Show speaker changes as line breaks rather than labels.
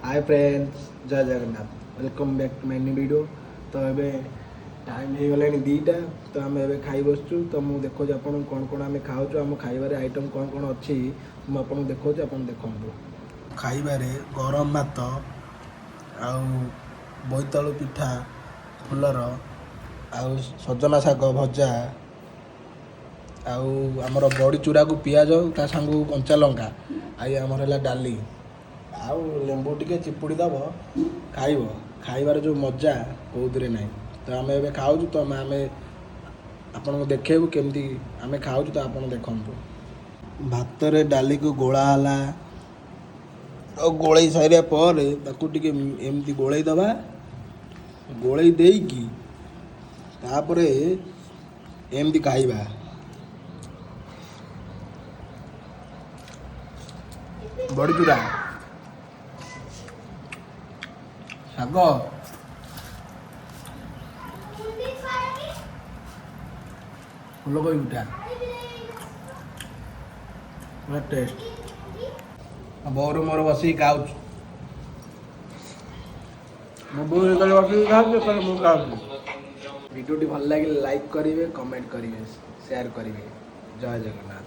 ହାଏ friends, ଜୟ Jagannath. Welcome back to my new video. ତ ଏବେ ଟାଇମ୍ ହେଇଗଲାଣି 2ଟା। ତ ଆମେ ଏବେ ଖାଇ ବସୁଛୁ। ତ ମୁଁ ଦେଖାଉଛି ଆପଣଙ୍କୁ କ'ଣ କ'ଣ ଆମେ ଖାଉଛୁ, ଆମ ଖାଇବାରେ ଆଇଟମ୍ କ'ଣ କ'ଣ ଅଛି, ମୁଁ ଆପଣଙ୍କୁ ଦେଖାଉଛି, ଆପଣ ଦେଖନ୍ତୁ। ଖାଇବାରେ ଗରମ ଭାତ ଆଉ ବୋଇତାଳୁ ପିଠା ଫୁଲର, ଆଉ ସଜନା ଶାଗ ଭଜା, ଆଉ ଆମର ବଡ଼ି ଚୁରାକୁ ପିଆଜ, ତା ସାଙ୍ଗକୁ କଞ୍ଚା ଲଙ୍କା, ଆଉ ଇଏ ଆମର ହେଲା ଡାଲି, ଆଉ ଲେମ୍ବୁ ଟିକେ ଚିପୁଡ଼ି ଦେବ, ଖାଇବ। ଖାଇବାର ଯେଉଁ ମଜା କେଉଁଥିରେ ନାହିଁ। ତ ଆମେ ଏବେ ଖାଉଛୁ। ତ ଆମେ ଆପଣଙ୍କୁ ଦେଖେଇବୁ କେମିତି ଆମେ ଖାଉଛୁ। ତ ଆପଣ ଦେଖନ୍ତୁ। ଭାତରେ ଡାଲିକୁ ଗୋଳା ହେଲା ଆଉ ଗୋଳେଇ ସାରିବା ପରେ ତାକୁ ଟିକେ ଏମିତି ଗୋଳେଇ ଦେବା। ଗୋଳେଇ ଦେଇକି ତାପରେ ଏମିତି ଖାଇବା। ବଡ଼ିଚୁରା, ଶାଗ, ଫୁଲକୋବି ପିଠା, ପୁରା ଟେଷ୍ଟ। ବୋଉର ମୋର ବସିକି ଖାଉଛୁ। ମୋ ବୋଉ ଯେତେବେଳେ ବସିକି ଖାଉଛି, ସେତେବେଳେ ମୁଁ ଖାଉଛି। ଭିଡ଼ିଓଟି ଭଲ ଲାଗିଲେ ଲାଇକ୍ କରିବେ, କମେଣ୍ଟ କରିବେ, ସେୟାର କରିବେ। ଜୟ ଜଗନ୍ନାଥ।